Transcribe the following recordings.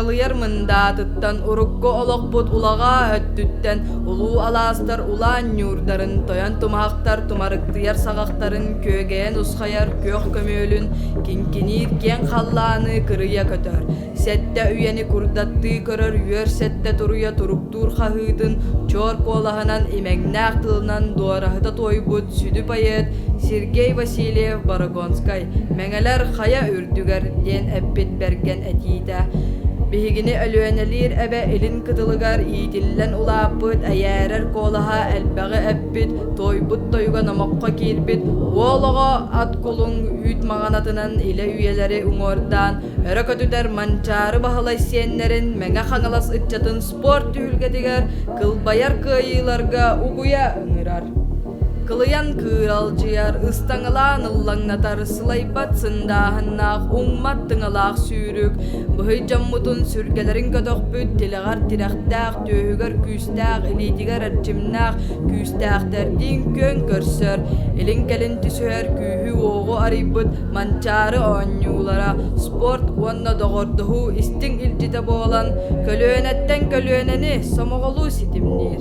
Куралыйар мындаатыттан, урукку олохпут улаҕаа өттүттэн, улуу алаастар улаан ньуурдарын, тойон тумаһахтар тумарыктыйар саҕахтарын күөгэйэн усхайар күөх көмүөлүн, киҥкиниир киэҥ халлааны кырыйа көтөр. Сэттэ үйэни курдаттыы көрөр үөр сэттэ туруйа туруктуур хаһыытын чуор куолаһынан имэҥнээх тылынан дуораһыта туойбут сүдү поэт Сергей Васильев Борогонскай «Мэҥэлэр хайа үрдүгэр» диэн эппит бэргэн этиитэ биһигини Өлүөнэлиир эбэ илин кытылыгар иитиллэн улааппыт эйээрэр куолаһа элбэҕи эппит, туойбут тойуга номоххо киирбит уол оҕо ат кулуҥ үүт маҕанатынан илэ үйэлэри уҥуордаан өрө көтүтэр Манчаары Баһылай сиэннэрин Мэҥэ Хаҥалас ыччатын спорт түһүлгэтигэр кылбайар кыайыыларга угуйа ыҥырар. Кылыйан кыыралдьыйар, ыстаҥалаан ыллаҥнатар, сылайбат сындааһыннаах, уҥмат тыҥалаах сүүрүк, быһый дьоммутун сүргэлэрин көтөхпүт, тилэҕэр тирэхтээх, түөһүгэр күүстээх, илиитигэр эрчимнээх, күүстээхтэрдиин күөн көрсөр, илин-кэлин түсүһэр күүһү-уоҕу арыйбыт Манчаары оонньуулара спорт уонна доҕордоһуу истиҥ илдьитэ буолан, көлүөнэттэн көлүөнэни сомоҕолуу ситимниир.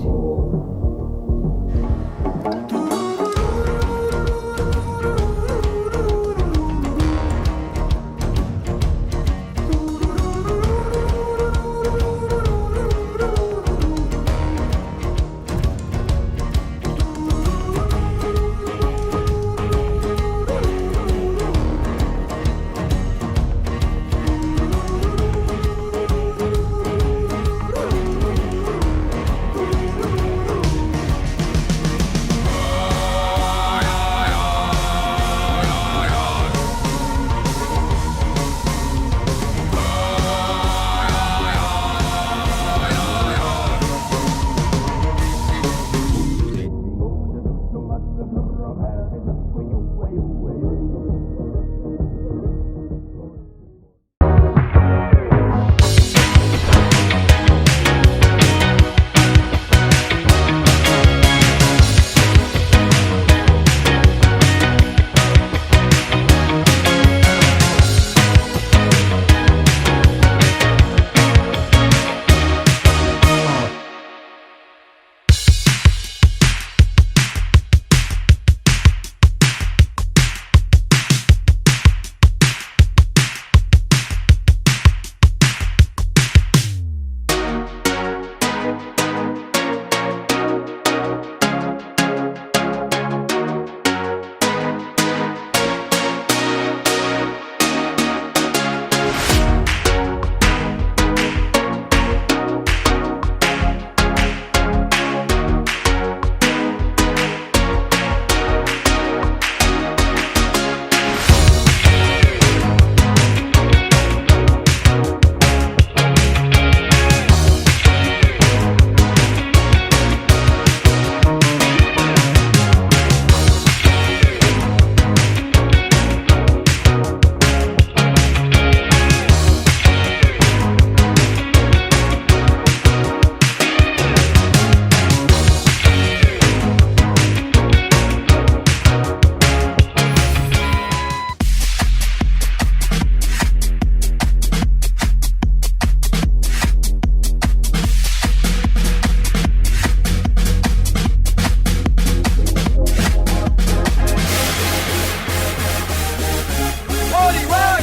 Party rock!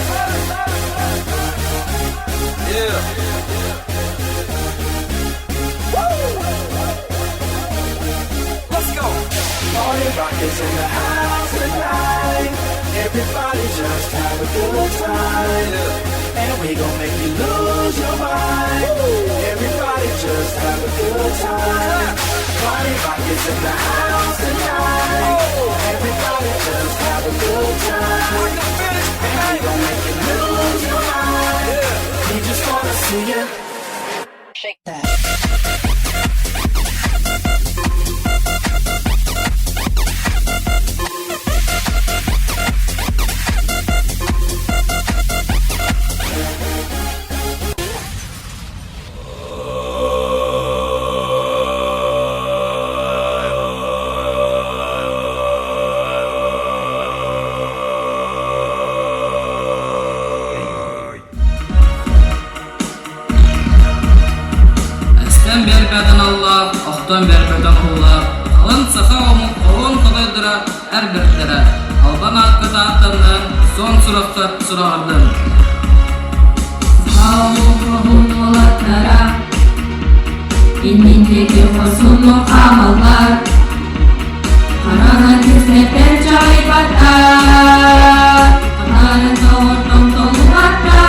Yeah. Woo! Let's go. Party rock is in the house tonight. Everybody just have a good time. Yeah. And we gon' make you lose your mind. Woo! Everybody just have a good time. Party rock is in the house tonight. Oh. Everybody just have a good time. And we gon' make you lose your mind. Yeah. We just wanna see you. Shake that. Оттон бэрбэтэх уһулаах алын саха омук хоһуун хотойдоро эр бэртэрэ, албан аакка тааттаннар, суон сурахтар сураҕырдын. Саха омук хоһуун уолаттара иннин диэки хорсуннук хаамаллар, хараҥа кистэтэн чаҕыйбаттар, хатарын доҕортон толлубаттар.